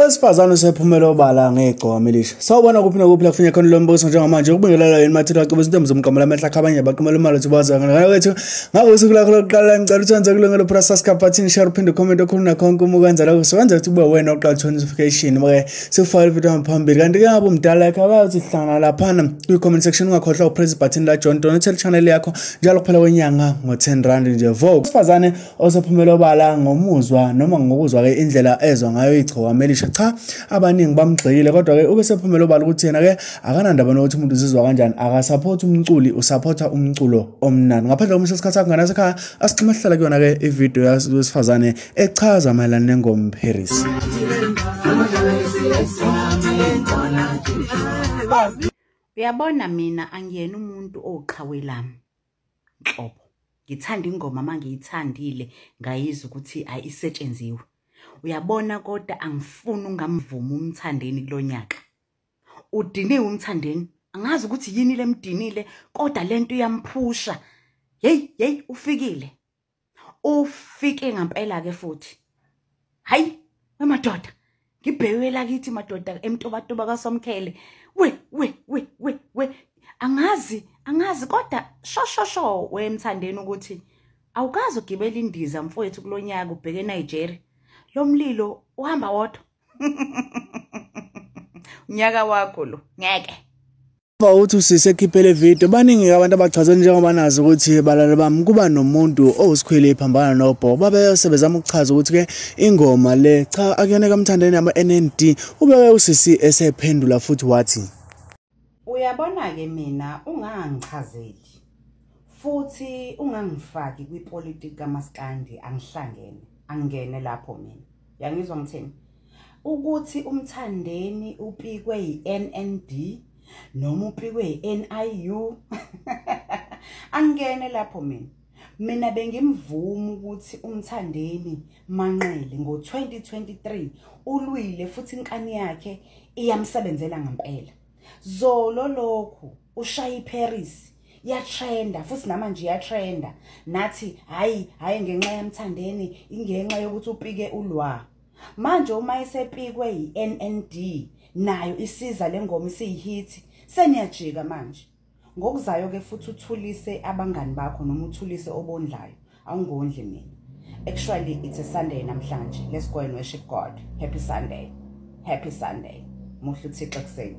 Owesifazane usephumela obala ngegcokama elisha. Sawubona kuphi nokuphi la kufuneka khona lo mbuso njengamanje ukubingelela yini mathile waceba izintombi zomqamela amehla akho abanye baqhumela imali uthi baza ngane wethu. Ngabe usuku lakho lokuqala ngicela ukuthi wenze kulungelo press subscribe button, share, uphinde comment okhuluma konke uma ukwenza lokho sokwenza ukuthi kube wena oqala uthola notification make sikufakele video phambili. Kanti ke ngabe umdala yakhe abayothi hlangana laphana kwi comment section, ungakhohlwa upress button la join donate channel yakho njalo kuphela kwenyanga ngo10 rand nje. Vo owesifazane osephumela obala ngomuzwa noma ngokuzwa ke indlela ezwa ngayo igcokama elisha, cha abaningi bamgxekile, kodwa ke ube sephumela obala ukuthi yena ke akanandaba nokuthi umuntu uzizwa kanjani, akasupport umculi, usupporta umculo omnandi. Ngaphandle komusha isikhathi sakho ngane sekhaya, asixhume sihlala kuyona ke ivideo yowesifazane echaza mayelana nengoma Paris. Uyabona mina angiyena umuntu oqhawe lami nhlobo. Ngithanda ingoma mangiyithandile ngayizwa ukuthi ayisetshenziwe. Uyabona kodwa angifuni ungamvumi uMthandeni kulonyaka. Udiniwe uMthandeni, angazi ukuthi yini lemdinile kodwa lento iyamphusha. Hey hey, ufikile. Ufike ngempela ke futhi. Hayi, wemadoda. Ngibhekwe la kithi madoda emtobatoba kaSomkhele. We we we we we angazi kodwa sho sho sho weMthandeni ukuthi awukazi ugibela indiza mfowethu kulonyaka ubheke eNigeria. Lo mlilo uhamba wodwa. Unyaka wakho lo ngeke. Uthi usise ekhiphele video, baningi abantu abachaze njengoba nazi ukuthi balala bami kuba nomuntu owusikhwele iphambana nobhoko, babe sebezama ukuchaza ukuthi ke ingoma le cha akuyona kaMthandeni ama NND. Ubeke usisi esephendula futhi wathi, uyabona ke mina ungangichazeli futhi ungangifaki kwipolitiki kaMaskandi, angihlangene angene lapho mina. Yangizwa ngithini? Ukuthi uMthandeni upikwe yi-NND noma upikwe yi-NIU angene lapho mina. Mina bengimvuma ukuthi uMthandeni Manqele ngo-2023 ulwile futhi inkani yakhe iyamsebenzela ngempela. Zolo lokhu ushaya iParis yatrenda futhi namanje iyatrenda, nathi hayi hayi ngenxa yaMthandeni, ingenxa yokuthi upike ulwa. Manje uma esepikwe yi-NND nayo isiza lengoma isiyihit, seniyajika manje. Ngokuzayo ke futhi uthulise abangani bakho noma uthulise obondlayo, awungondli mina. Actually it's a Sunday namhlanje, let's go and worship God. Happy Sunday, happy Sunday. Muhle uThixo kuseni.